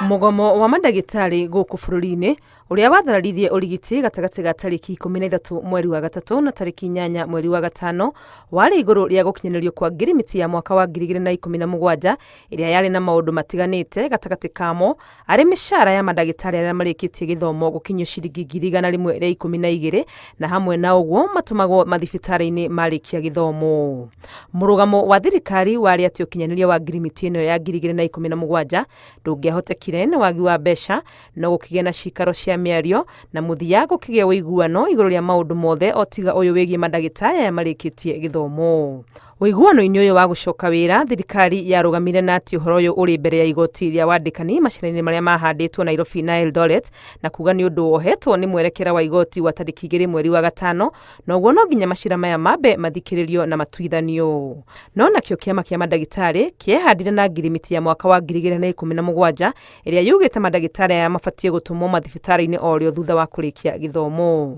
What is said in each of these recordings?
Mũgomo wa mandagĩtarĩ gũkũ bũrũri-inĩ ũrĩa wathararirie ũrigiti gatagatĩ ga tarĩki 13 mweri wa gatatũ na tarĩki 8 mweri wa gatano warĩ igũrũ rĩa gũkinyanĩrio kwa ngirimiti ya mwaka wa 2017 ĩrĩa yarĩ na maũndũ matiganĩte gatagatĩ kamo arĩ mĩcara ya mandagĩtarĩ arĩa marĩkĩtie gĩthomo gũkinyio ciringi 112,000 na hamwe na ũguo matũmagwo mathibitarĩ-inĩ marĩkia gĩthomo. Mũrũgamo wa thirikari warĩ atĩ ũkinyanĩria wa ngirimiti ĩno ya 2017 ndũngĩahotekire nĩ wagi wa mbeca, no gũkĩgĩa na cikaro cia mĩario na mũthia gũkĩgĩa ũiguano igũrũ rĩa maũndũ mothe o tiga ũyũ wĩgiĩ mandagĩtarĩ aya marĩkĩtie gĩthomo. Ũiguano-inĩ ũyũ wa gũcoka wĩra, thirikari yarũgamire na atĩ ũhoro ũyũ ũrĩ mbere ya igoti rĩa wandĩkani macira-inĩ marĩa mahandĩtwo Nairobi na Eldoret, na kuga nĩ ũndũ wohetwo nĩ mwerekera wa igoti wa tarĩki 2 mweri wa gatano, na ũguo no nginya macira maya mambe mathikĩrĩrio na matuithanio. No nakĩo kĩama kĩa mandagĩtarĩ kĩehandire na ngirimiti ya mwaka wa 2017 ĩrĩa yugĩte mandagĩtarĩ aya mabatiĩ gũtũmwo mathibitarĩ-inĩ o rĩo thutha wa kũrĩkia gĩthomo.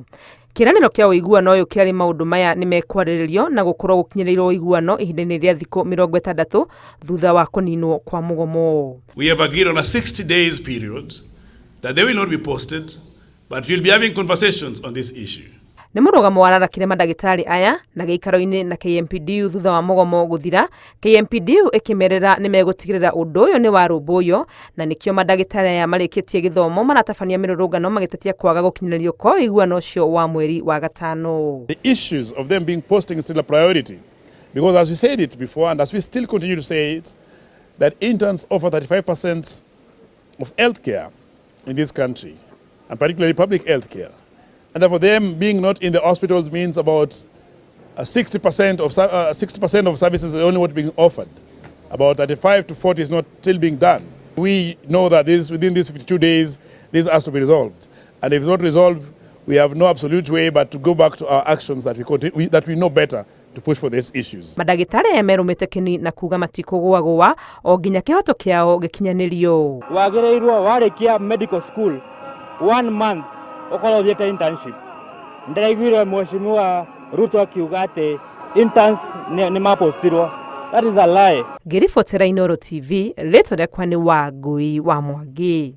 Kĩĩranĩro kĩa ũiguano ũyũ kĩarĩ maũndũ maya nĩ mekwarĩrĩrio na gũkorwo gũkinyĩrĩirwo ũiguano ihinda-inĩ rĩa thikũ 60 thutha wa kũninwo kwa mũgomo. We have agreed on a 60 days period that they will not be posted, but we'll be having conversations on this issue. Nĩ mũrũgamo wararakire mandagĩtarĩ aya na gĩikaro-inĩ na KMPDU thutha wa mũgomo gũthira, KMPDU ĩkĩmerĩra nĩ megũtigĩrĩra ũndũ ũyũ nĩ warũmbũiyo na nĩkĩo mandagĩtarĩ aya marĩkĩtie gĩthomo maratabania mĩrũrũngano magĩtetia kwaga gũkinyanĩrio kwa ũiguano ũcio wa mweri wa gatano. The issues of them being posting is still a priority because, as we said it before and as we still continue to say it, that interns offer 35% of healthcare in this country, and particularly public healthcare. And therefore them being not in the hospitals means about 60% of services are only what being offered. About 35 to 40 is not still being done. We know that within these 52 days, this has to be resolved. And if it's not resolved, we have no absolute way but to go back to our actions that we know better to push for these issues. Mandagĩtarĩ aya merũmĩte kĩni na kuga matikũgũagũa o nginya kĩhoto kĩao gĩkinyanĩrio. Wagĩrĩirwo warĩkia medical school, one month ũkorwo ũthiĩte internship. Ndĩraiguire Mheshimiwa Ruto akiuga atĩ interns nĩ mapostirwo. That is a lie. Ngĩribotera Inooro TV, rĩtwa rĩakwa nĩ Wangũi wa Mwangi.